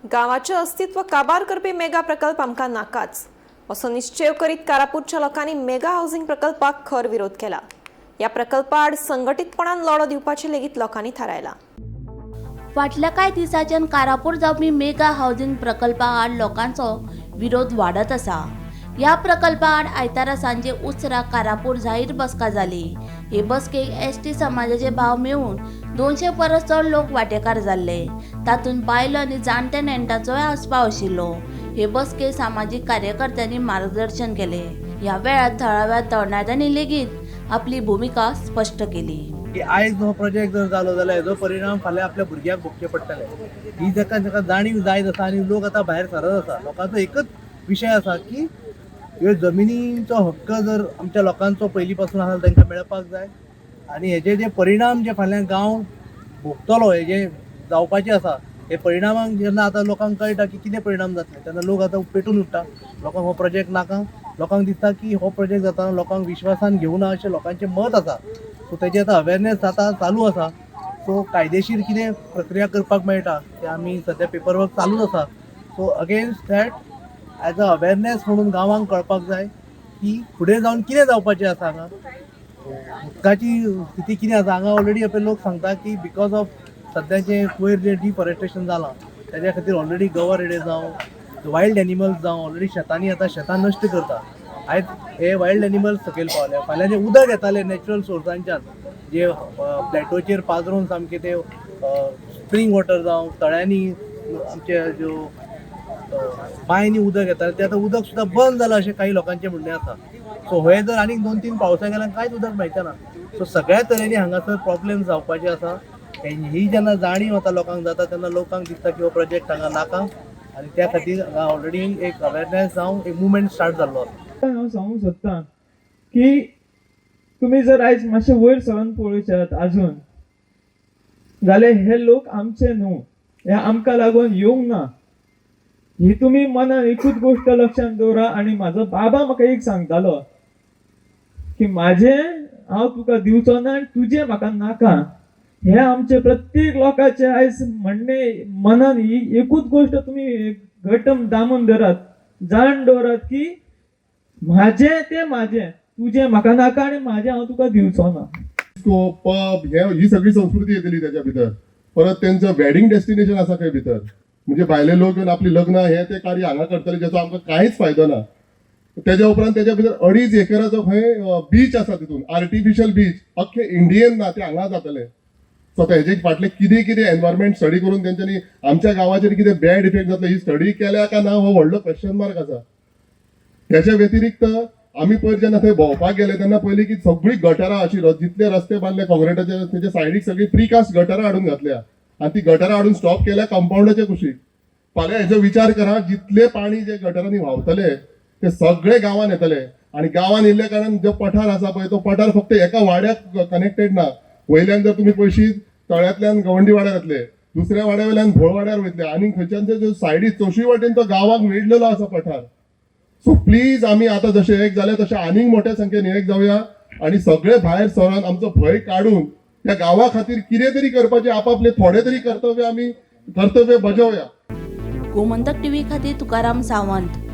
गांवाचें अस्तित्व काबार करपी मेगा प्रकल्प आमकां नाकाच असो निश्चेव करीत कारापूरच्या लोकांनी मेगा हावसिंग प्रकल्पाक खर विरोध केला. ह्या प्रकल्पा आड संघटीतपणान लढो दिवपाचें लेगीत लोकांनी थारायलां. फाटल्या कांय दिसांच्यान कारापूर जावपी मेगा हावसिंग प्रकल्पा आड लोकांचो विरोध वाडत आसा. ह्या प्रकल्पा आड आयतारा सांजे उसरां कारापूर जाहीर बसका जाली. हे बसकेक एसटी समाजाचे भाव मेळून 200 परस चड लोक वांटेकार जाल्ले. तातूंत बायलो आनी जाणटे नेण्ट्यांचोय आस्पाव आशिल्लो. हे बसकेक सामाजीक कार्यकर्त्यांनी मार्गदर्शन केलें. ह्या वेळार थळाव्या तरणाट्यांनी लेगीत आपली भुमिका स्पश्ट केली. की आयज हो प्रोजेक्ट जर जालो जाल्यार हेजो परिणाम फाल्यां आपल्या भुरग्यांक भोगचे पडटले, ही जाका जाका जाणीव जायत आसा आनी लोक आतां भायर सरत आसा. लोकांचो एकच विशय आसा की ह्यो जमिनींचो हक्क जर आमच्या लोकांचो पयलीं पासून आसा तांकां मेळपाक जाय आनी हेजे जे परिणाम जे फाल्यां गांव भोगतलो, हे जे जावपाचे आसा, हे परिणामांक जेन्ना आतां लोकांक कळटा की कितें परिणाम जातले तेन्ना लोक आतां पेटून उठ्ठा. लोकांक हो प्रोजेक्ट नाका. लोकांक दिसता की हो प्रोजेक्ट जाता लोकांक विश्वासान घेवना अशें लोकांचें मत आसा. सो तेजें आतां अवेरनेस जाता, चालू आसा. सो कायदेशीर कितें प्रक्रिया करपाक मेळटा तें आमी सद्या पेपर वर्क चालूच आसा. So against that as a awareness म्हणून गांवांक कळपाक जाय की फुडें जावन कितें जावपाचें आसा, हांगा उदकाची स्थिती कितें आसा. हांगा ऑलरेडी आपले लोक सांगता की because of सद्याचें वयर जें डिफॉरेस्टेशन जालां तेज्या खातीर ऑलरेडी गवर रेडे जावं, वायल्ड एनिमल्स जावं, ऑलरेडी शेतांनी आतां शेतां नश्ट करता. आयज हे वायल्ड एनिमल्स सकयल पावले. फाल्यां जें उदक येतालें नॅचरल सोर्सांच्यान, जे प्लॅटोचेर पाजरून सामकें ते स्प्रींग वॉटर जावं, तळ्यांनी आमचे ज्यो बांयनी उदक येतालें, तें आतां उदक सुद्दां बंद जालां अशें काही लोकांचें म्हणणें आसा. सो हे जर आनीक 2-3 पावसां गेल्यार कांयच उदक मेळचें ना. सो सगळ्या तरेनी हांगासर प्रॉब्लेम जावपाचे आसा. ही जेन्ना जाणीव आतां लोकांक जाता तेन्ना लोकांक दिसता की हो प्रोजेक्ट हांगा नाका आनी त्या खातीर हांगा ऑलरेडी एक अवेरनेस जावं, एक मुवमेंट स्टार्ट जाल्लो आसा. हांव सांगूंक सोदतां की तुमी जर आयज मातशें वयर सरून पळोवशात आजून जाल्यार हे लोक आमचे न्हू, हे आमकां लागून येवंक ना. ही तुमी मनान एकूच गोश्ट लक्षांत दवरा. आनी म्हाजो बाबा म्हाका एक सांगतालो की म्हाजें हांव तुका दिवचो ना आनी तुजें म्हाका नाका. हे आमचे प्रत्येक लोकांचे आयज म्हणणें मनान ही एकूच गोश्ट तुमी घट दामून धरात, जाण दवरात की म्हाजें तें म्हाजें, तुजें म्हाका नाका आनी म्हाजें हांव तुका दिवचो ना. डिस्को, पब हे ही सगळी संस्कृती येतली त्याच्या भितर. परत त्यांचं वेडिंग डेस्टिनेशन आसा खंय भितर, म्हणजे भायले लोक येवन आपली लग्न हे ते कार्य हांगा करतले, ज्याचो आमकां कांयच फायदो ना. तेज्या उपरांत तेज्या भितर 2.5 एकराचो खंय बीच आसा, तितून आर्टिफिशियल बीच अख्खे इंडियेन ना, ते हांगा जातले. सो आतां हेजे फाटले कितें कितें एनवायरमेंट स्टडी करून तेंच्यांनी आमच्या गांवाचेर कितें बॅड इफेक्ट जातलो ही स्टडी केल्या काय ना, हो व्हडलो क्वेश्चन मार्क आसा. त्याच्या व्यतिरिक्त आमी पयर जेन्ना थंय भोंवपाक गेले तेन्ना पयली की सगळी गटरां अशी जितले रस्ते बांदले कॉन्क्रिटाचे, तेच्या सायडीक सगळी प्रिकास्ट गटरां हाडून घातल्या आनी ती गटरां हाडून स्टॉप केल्या कंपाऊंडाच्या कुशीक. फाल्यां हेजो विचार करा, जितले पाणी जे गटरांनी व्हांवतले ते सगळे गांवान येतले आनी गांवान येयल्ल्या कारणान जो पठार आसा पळय, तो पठार फक्त एका वाड्याक कनेक्टेड ना. वयल्यान जर तुमी पळयशीत, तळ्यांतल्यान गवंडी वाड्यार येतले, दुसऱ्या वाड्या वयल्यान भोळ वाड्यार वयतले आनी खंयच्यान ते सायडी चोशीय वाटेन तो गांवाक वेडलेलो आसा पठार. सो प्लीज, आमी आतां जशे एक जाले तशे आनीक मोठ्या संख्येन एक जावया आनी सगळे भायर सरून आमचो भंय काडून त्या गांवा खातीर कितें तरी करपाचें आपापले थोडे तरी कर्तव्य आमी कर्तव्य बजावया. गोमंतक टीव्ही खातीर तुकाराम सावंत.